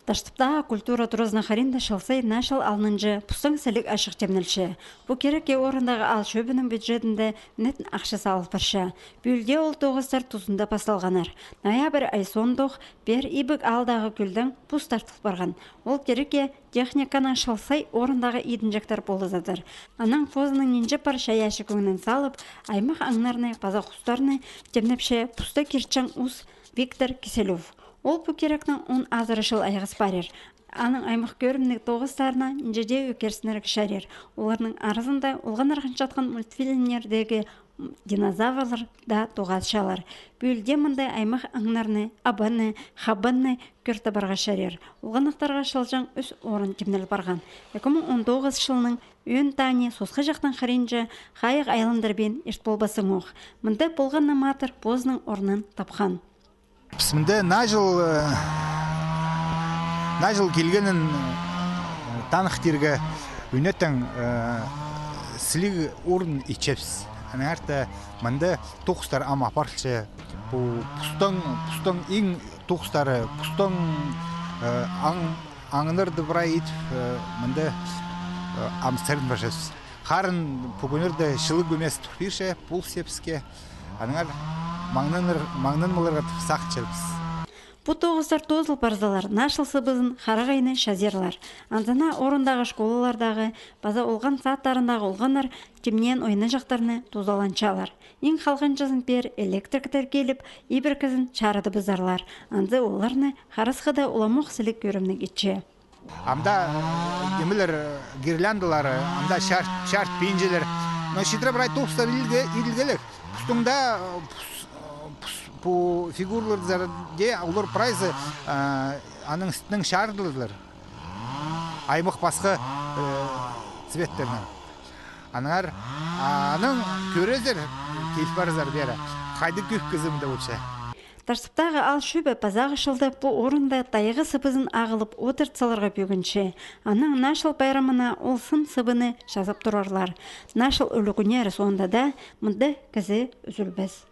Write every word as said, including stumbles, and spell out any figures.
Таштыптағы культура туразына хыринда чыл сай наа чыл алнынҷа пустаң сіліг ачых тимнелче. Пу кирекке орындағы аал чӧбінің бюджетінде ӱнетін ахча салыл парча. Пӱӱлде ол тоғыстар тузында пасталғаннар. Ноябрь ай соонда ох пеер Ибіг аалдағы кӧлдең пус тартыл парған. Ол кирекке техниканың чыл сай орындағы идінҷектер полызадыр. Анаң позының нинҷе пар чайаачы кӧңнін салып, аймах аңнарны паза хустарны тимнепче пуста киртчең ус Виктор Киселёв. Ол пу кирекнең он азыра чыл айғас парир. Аның аймах кӧрімніг тоғыстарына нинҷе дее ӧкерсінерге чарир. Оларның аразында олғаннар хынчатхан мультфильмнердегі динозаврлар даа тоғасчалар. Пӱӱлде мында аймах аңнарны, абаны, хабанны кӧр табарға чарир. Олғаннахтарға чылҷаң ӱс орын тимнел парған. Ікі муң он тоғызынҷы чылның ӧӧн таңы сосха чахтаң хыринҷа хайығ айландырбин ирт полбассың ох. Мында полған на матыр позының орнын тапхан. Піс мында наа чыл, э, наа чыл килгенін, э, таныхтирға ӱнетін, э, сіліг орын итчебіс. Аннаңар даа мында тоғыстар ам апарылча. Пу пустаң, пустаң иң тоғыстары, пустаң, э, аң, аңнарды прай итіп, э, мында, э, ам сірін парчабыс. Харын пу кӱннерде чылығ кӧмес тур пирче, пу сепіске. Аннаңар маңнанар, маңнанмаларға сағынчабыс. Пу тоғыстар тоозыл парзалар, наа чыл сыбызын харағайны чазирлар. Анзына орындағы школалардағы паза олған садтарындағы олғаннар тимнеен ойнаҷахтарны тузаланчалар. Иң халғанҷызын пеер электриктер киліп, ибіркізін чарыдыбызарлар. Анзы оларны харасхыда уламох сіліг кӧрімніг итче. Амда, э, нимелер, э, гирляндалары, амда чарт, чарт пинчелер. Но читіре прай тоғыстар иділгелек. Пустың даа, э, пус, э, пус, пу фигураларзар даа, олар прайзы, э, аның істінең чарыдылар. Аймах пасха, э, цветтернең. Аннаңар, а, анаң кӧрерзер, кил парзар пеер. Хайдағ кӧп кізі мында полча. Таштыптағы аал чӧбі пазағы чылда пу орында тайығ сыбызын ағылып одырт саларға пӧгінче. Анаң наа чыл пайрамына ол сын сыбыны чазап турарлар. Наа чыл ӱлӱкӱннері соонда даа мында кізі ӱзӱлбес.